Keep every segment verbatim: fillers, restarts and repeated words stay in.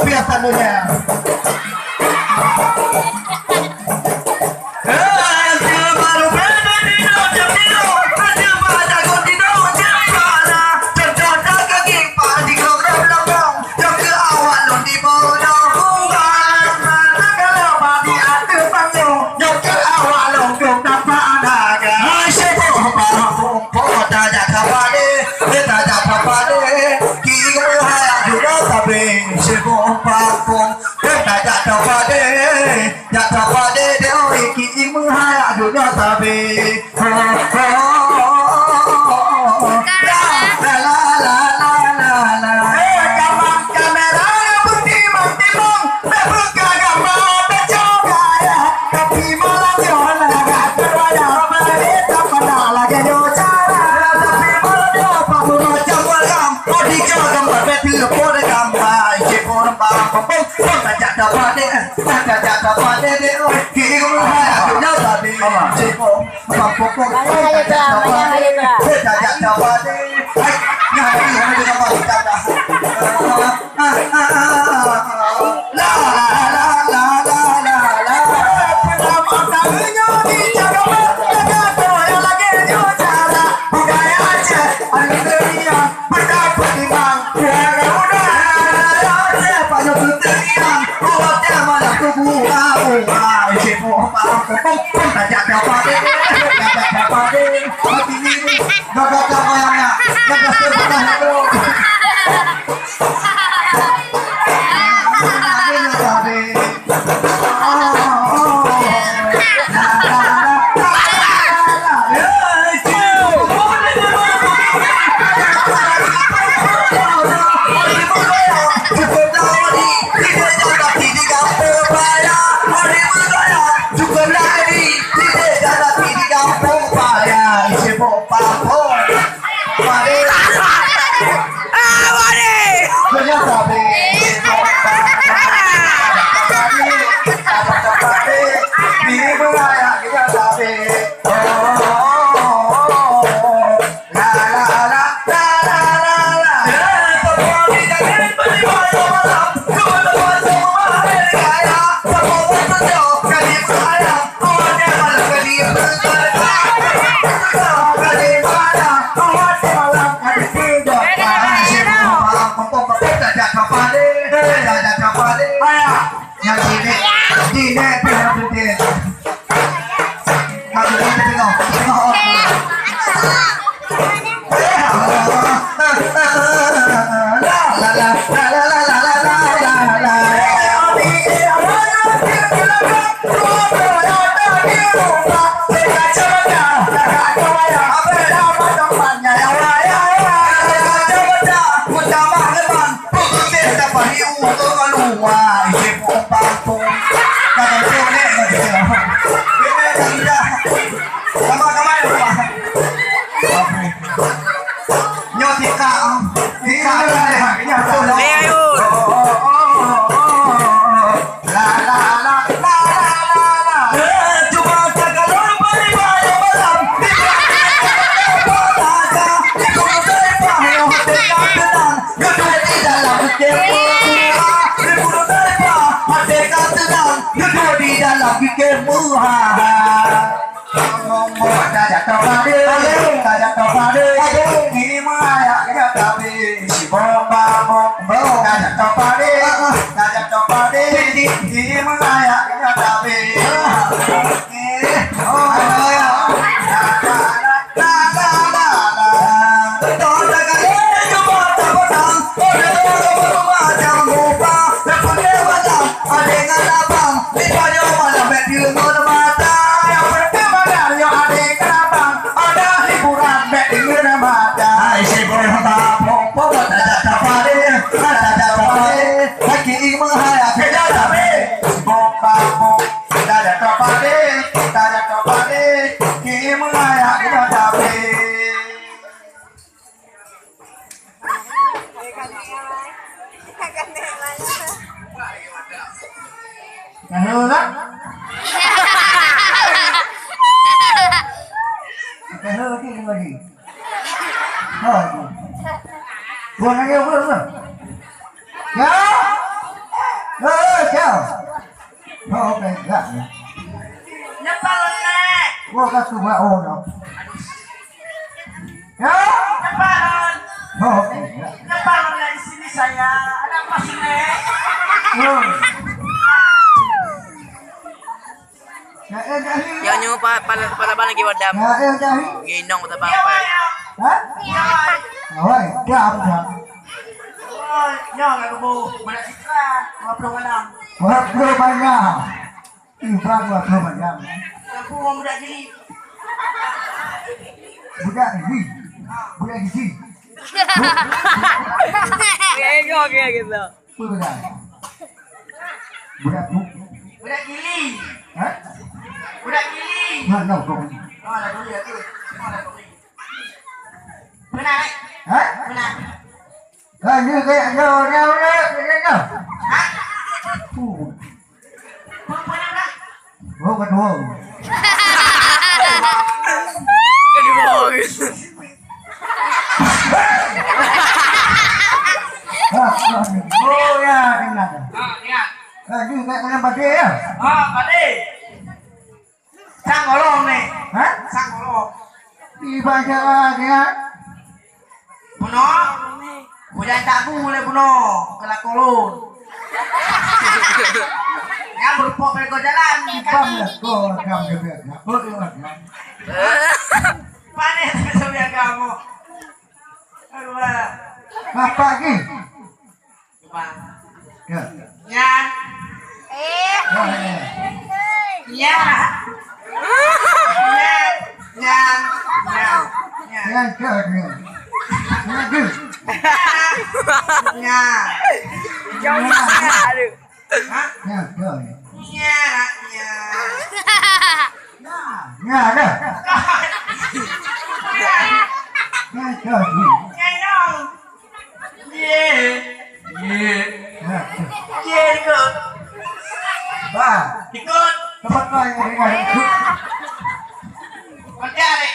Biasa dunia. Nyoe tika, tika. La, la, la. Eh, cuba takalon bari bayang malam. Di dalam kemah. Di dalam kemah. Tahu tak? Tahu lagi, lagi. Oh, buat lagi apa, apa? Ya. Aku bak orang. Ya? Cepat. Oh, iya. Cepat, di sini saya. Ada apa sini? Oh. Ya, eh, dah ni. Yang nyoe pa-, pala-, pala ban lagi wadam. Ya, eh, dah ni. Ginong tabang pai. Ha? Ya, Pai. Awai, dah, dah. Oh, ya, lagu bu. Mana citra? Dua puluh malam. Dua puluh malam. Iban dua puluh malam. Aku orang budak gili. Budak gili. Budak gili. Okey, okey, okey, okey. Budak. Budak bu-, Budak gili. Ha? Budak gili. Mana kau? Oh, dah boleh aku. Oh, dah boleh. Pernah, eh? Ha? Pernah. Kan dia kayak dia, dia, dia, dia, dia. Ha? Uh. Pernah, pernah. Oh, kedua. Kedua. Oh, ya, dengar. Ah, ya. Kan dia kayak kalian badai, ya? Ah, badai. Sang golom ni. Ha? Sang golom. Di baca dia. Bunoe, hujan tabu lé bunoe, keulakolon. Nyang beureumpok bak jalan. Bang lah, kau rekam dia biar. Apa dia rekam? Panéh tapi sabian kamoe. Aduh, Bang. Apa lagi? Coba. Ya. Nyan. Eh. Oh, ya. Nyan. Nyan. Nyan. Nyan. Nyan. Nyan. Nyan. Nyan. Nyan. Nyan. Nyan. Hah? Nyan. Nyan. Nyan. Nyan. Nyan. Nyan. Nyan. Nyan. Ye. Ye. Ye ikot. Bah, ikot. Tempat lain yang dengar ikot. Pakai.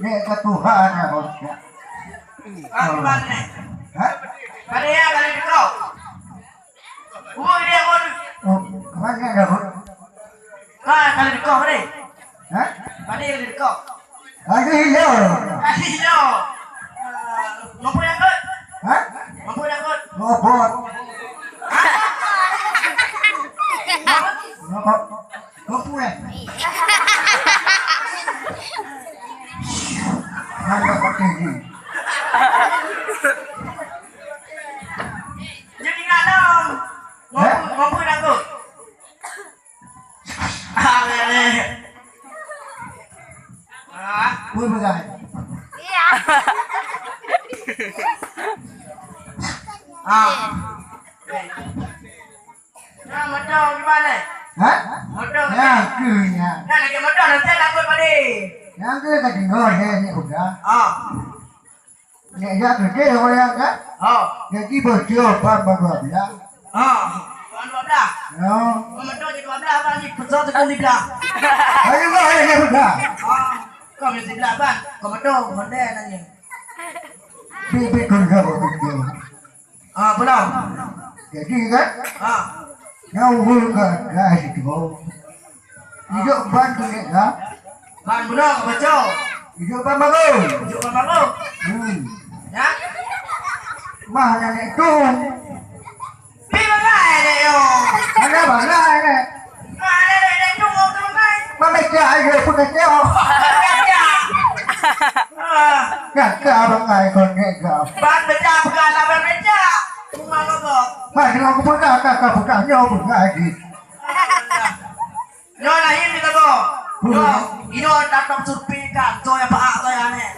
Ni ke Tuhan ya, Bos. Apa ni? Hah? Pada ya, pada ikot. Oh, dia pun. Oh, mana dah, Bos? Ha, kalau dekoh pada? Ha? Pada yang dekoh. Lagi hijau. Lagi hijau. Ah, mampu nyangkut? Ha? Mampu nyangkut? Robot. Ha? Robot. Mampu, eh? Mana pakai ni? Jadi ingat dong. Mampu, eh? Mampu nyangkut? Ah, boleh. Ah. Boleh pegang. Iya. Ah. Nah, motor gimana? Hah? Motor. Ya, ke ya. Nah, lagi motor nanti takut pada. Yang ke ka tinggal saya ni udah. Ah. Nek jak keudeh orang kan? Ha. Jadi bocor pan bak dua belas. Ha. Pan dua belas. Ya. Meudon jeuet dua belas, abang jih peusah teukong siblah. Ayo bah, ayo bah. Ha. Kau meusti siblah, bang. Kau meudon, meudon nanya. Bibit kau dah betul. Ha, pulang. Jadi kan? Ha. Nyang ulôn ka gas itu. Ijok ban tu nek lah. Ban bunoe ka baco. Ijok ban baru. Ijok ban baru. Hmm. Ya. Mah na nek tu. Pi bagai nek yo. Ada bagai nek. Mah na nek tu mau tu bagai. Mah meja aja pun nek yo. Ah. Kata abang ai kon nek gam. Ban meja bukan lah ban meja. Cuma ngomong. Mah dengan aku pernah kakak pernah nyoba lagi. Nyoe lahé di Tabo. Nyoe, inoe datang survei kan, soe nyang paak, soe nyang aneh.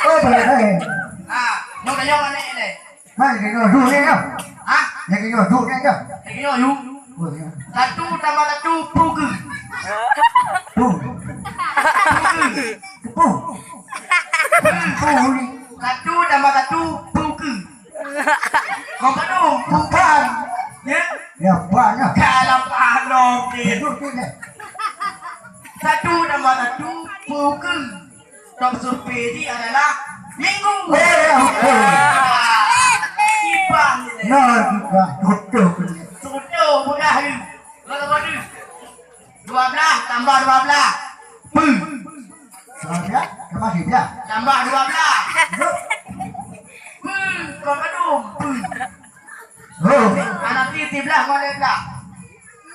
Oh, boleh, boleh. Ah, nyoe dah nyoe aneh deh. Hai, dia kena duduk ni, ya? Hah? Dia kena duduk ni, ya? Dia kena duduk. Oh, ya. Satu tambah satu, peuet. Peuet. Peuet. Peuet. Peuet ni. Satu tambah satu, peuet. Kau padum, bukan. Ya? Ya, banyak. Kalau paham dong, okey. Betul, betul, ya. Satu tambah satu, bukan. Tong survei ni adalah minggu. Oh, ya, betul. Ah, kiban ni. Nah, kiban. Betul, betul. Betul, mudah ni. Lalu, lalu. Dua belas tambah dua belas. Peuh. Dua belas tambah siblah. Tambah dua belas. Peuh, kon mandum. Peuh. Oh. Anak ti siblah ngon lhèe blah.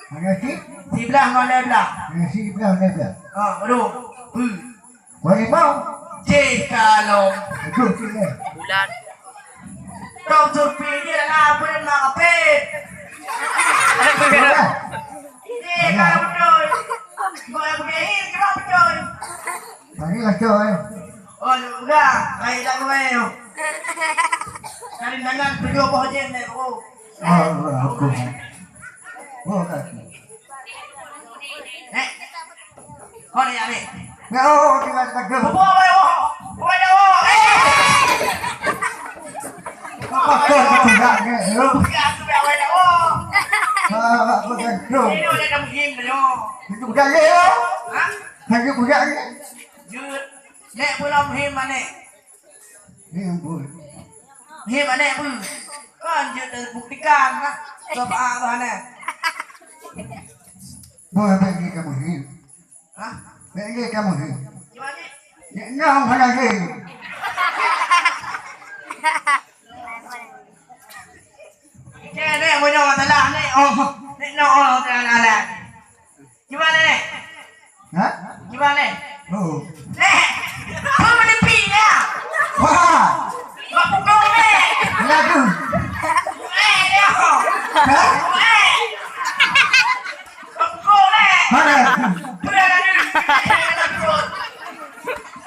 Anak ti? Siblah ngon lhèe blah. Anak ti siblah ngon lhèe blah. Ha, baru. Peuh. Wah, limong. Cih, kalon. Betul, betul, eh. Bulan. Tong surpi ni dah lah, apa dia nak apit? Bulan. Cih, kalon betul. Bukan begini, cuma betul. Tadi kacau, eh. Oh, nak pegang. Baik, tak boleh. Dari tangan tujuh boh jin, eh, bro. Oh, aku. Oh, kaki. Eh. Kau ni, Amir. Ya, oh, tinggal tegur. Bubuh, bubuh, bubuh. Bubuh, bubuh. Eh. Apa kau tak tegak ni, lu? Ya, aku tak boleh, bubuh. Ah, aku tak tahu. Ini udah kamu gim, belum? Itu budak ni, lu. Hah? Lagi budak ni. Jut. Nek belum him, Nek. Him, Bu. Him, Nek, Bu. Kan jut dan buktikan, nah. Coba, ah, Nek. Bu, apa yang kamu him? Hah? Bèk lé kamoe. Gimana? Nyan hana lé. Oke, nek, meunyoe masalah nek, oh, nek, no, oh, jalan-jalan. Gimana, nek? Hah? Gimana, nek? Oh. Nek, apa menepi, ya? Wah. Bak pukul, nek. Lagu. Eh, ya. Hah? Eh. Mana?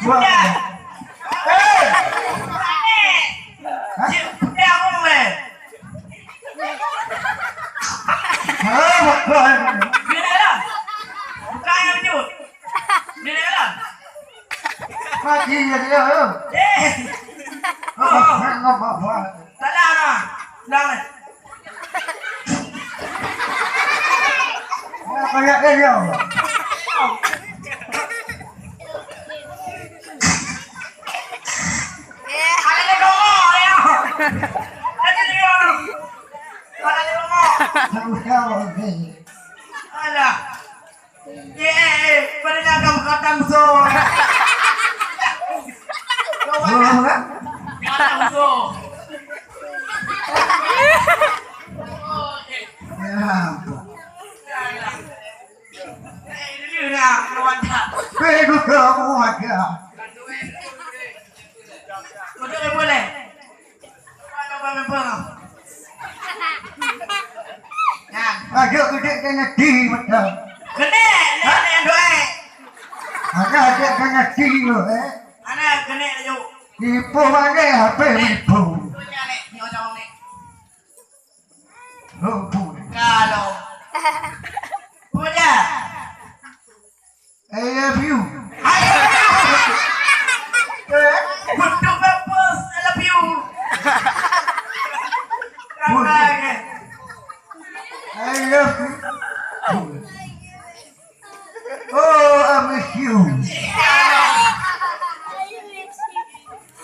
Budak. Eh! Hah? Hah, bukan. Mati ya dia, ya. Eh. Apa? Apa? Apa? Salah dah. Salah dah. Apa ya, eh, ya? Ada di rumah, ya. Ada di rumah. Ada di rumah. Alah. Eh, eh, eh, pada nak kamu kata musuh. Belum, kan? Kata musuh. Ya ampun. Eh, ini dah, kawan tak? Eh, itu kamu ada. Boleh, boleh. Aduh, geude keu nati beutôi. Keuneuk, nek, nek, doa. Ada adak keu nati lo, eh. Ana keuneuk laju. Ipoh mana H P ipoh. Donya, nek, nyoe jawab, nek. Lo, bu. Kalau. Punya. I love you. I love you. Eh? Untuk apa I love you? Apa lagi? I love you. Oh, I miss you.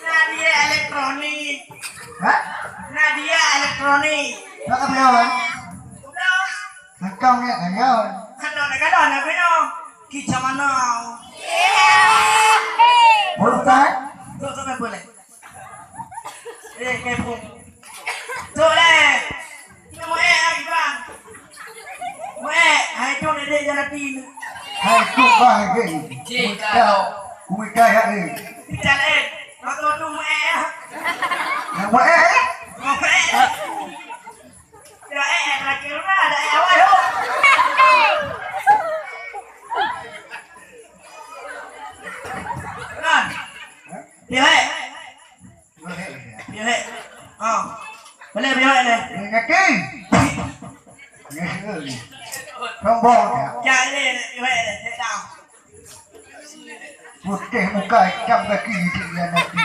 Nadia Elektronik. Hah? Nadia Elektronik. Nak apa, kawan? Udah. Kantong ya, ayo. Kantong ya, kantong ya, ayo. Kita mana? Boleh tak? Tuh, tuh, boleh. Eh, kepo. Tuh, leh. Kita mau eh, lagi, Bang. Mau eh, hai, tuh, dek, jalan tim. Hai, tuh, Bang, eh. Cik, kalau. Kumita ya, eh. Kita, eh. Waktu-waktu mau eh, ya. Mau eh, eh? Mau eh. Dah, eh, terakhir lah, dah, eh, awal tu. Kan? Dia, eh. Dia, eh. Oh. Boleh, dia, eh. Dia kaki. Dia kaki. Sombong dia. Jangan, eh, dia, eh, dia dah. Putih muka, hitam kaki, dia nanti.